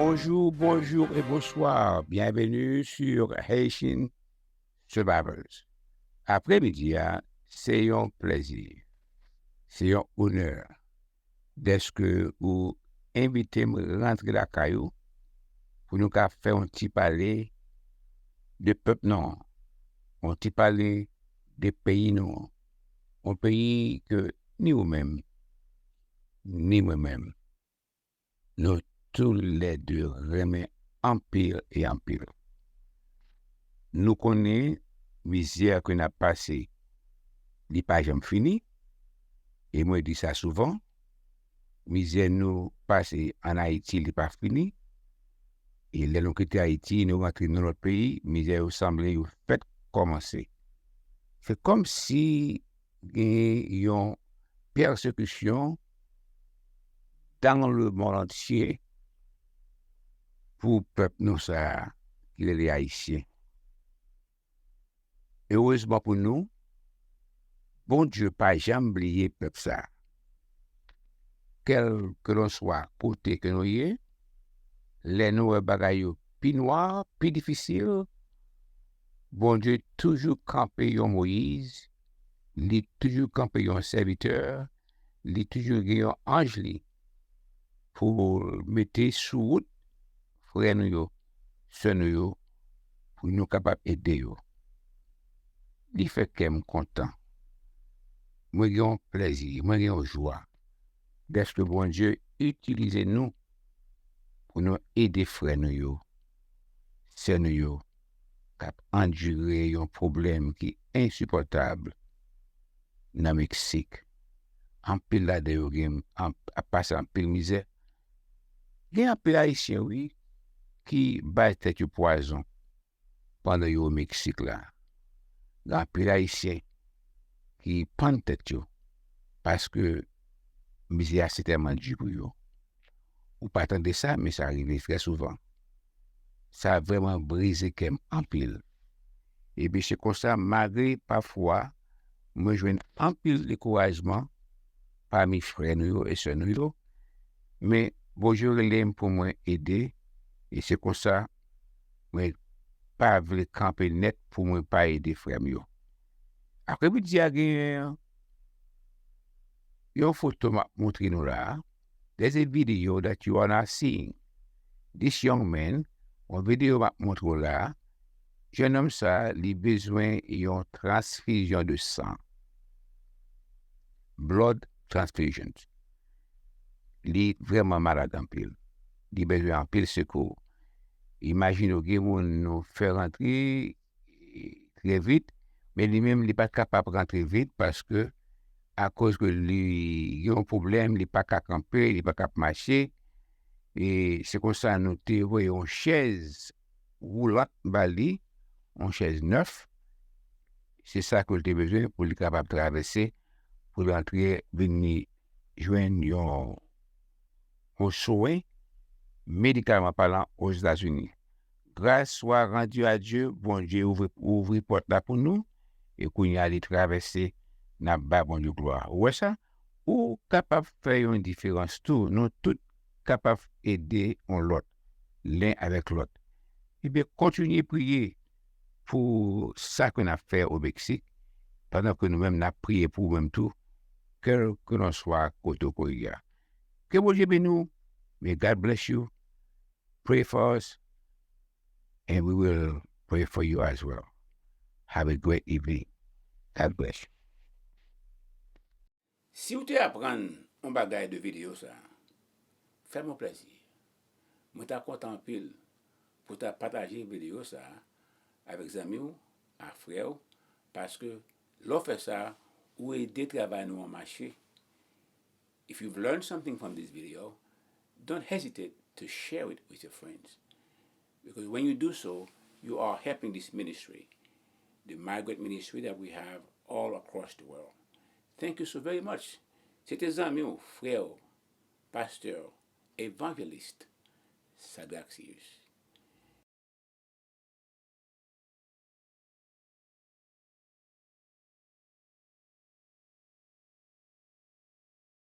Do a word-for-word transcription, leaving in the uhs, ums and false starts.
Bonjour, bonjour et bonsoir. Bienvenue sur Haitian Survivors. Apremidi a, se yon plèzi, se yon onè dèske ou envite m rantre lakay ou pou nou ka fè yon ti pale de pèp nou an, yon ti pale de peyi nou an, yon peyi ke ni ou menm, ni mwen menm, nou toulède renmen anpil e anpil. Nou konnen mizè ke n ap pase, li pa janm fini, e mwen di sa souvan, mizè nou pase ann Ayiti, li pa fini, e lè nou kite Ayiti, nou rantre nan lòt peyi, mizè yo sanble yo fèk kòmanse. Se kòmsi gen yon pèsekisyon dans le monde entier pou pèp nou sa a ki rele Ayisyen. Erezman pou nou, Bondye pa janm bliye pèp sa a. Kèlkelanswa kote ke nou ye, lè nou wè bagay yo pi nwa, pi difisil, Bondye toujou kanpe yon Moyiz, li toujou kanpe yon sèvitè, li toujou gen yon anj li pou mete sou wout frè nou yo, sè nou yo, pou nou kapab ede yo. Li fè kè m kontan. Mwen gen yon plèzi, mwen gen yon jwa dèske Bondye itilize nou pou nou ede frè nou yo, sè nou yo k ap andire yon pwoblèm ki ensipòtab nan Meksik. Anpil ladan yo gen ap pase anpil mizè. Gen anpil Ayisyen, wi, ki bay tèt yo pwazon pandan yo o Meksik la. Gen anpil Ayisyen ki pann tèt yo paske mizè a se tèlman di pou yo. Ou pa tande sa, men sa rive trè souvan. Sa vrèman brize kè m anpil. Epi se konsa, malgre pafwa mwen jwenn anpil dekourajman pami frè nou yo e sè nou yo, men Bondye rele m pou mwen ede, e se konsa mwen pa vle kanpe nèt pou mwen pa ede frè m yo. Apremidi a, gen yon foto m ap montre nou la a. There's a video that you are not seeing. This young man, yon videyo m ap montre w la a, jennonm sa a, li bezwen yon transfizyon de san. Blood transfusions. Li vrèman malad anpil. Li bezwen anpil sekou. Imajine w, gen moun nou fè rantre trè vit, men li menm, li pa t kapab rantre vit paske akoz ke li gen yon pwoblèm, li pa ka kanpe, li pa ka mache. E se konsa nou te voye yon chèz woulant ba li, yon chèz nèf. Se sa ke l te bezwen pou li kapab travèse, pou l antre, vin li jwenn yon, yon swen medikaman palan Ozetazini. Grâce soit rendue à Dieu, Bondye ouvri, ouvri pòt la pou nou, e kounye a li travèse, n ap ba Bondye glwa. Ou wè sa? Ou kapab fè yon diferans tou. Nou tout kapab ede yon lòt, len avèk lòt. Ebyen, kontinye priye pou sa ke n ap fè o Meksik, pandan ke nou menm n ap priye pou ou menm tou, kèlkelanswa kote w ye a. Ke Bondye beni w. May God bless you. Pray for us, and we will pray for you as well. Have a great evening. God bless you. Si w te aprann yon bagay de videyo sa a, fè m yon plèzi. Mwen ta kontan anpil pou w ta pataje videyo sa a avèk zanmi w, ak frè w, paske lè w fè sa, ou ede travay nou an mache. If you've learned something from this video, don't hesitate to share it with your friends. Because when you do so, you are helping this ministry, the migrant ministry that we have all across the world. Thank you so very much. Se te zanmi w, frè w, pastè w, evangelist Sadraxius.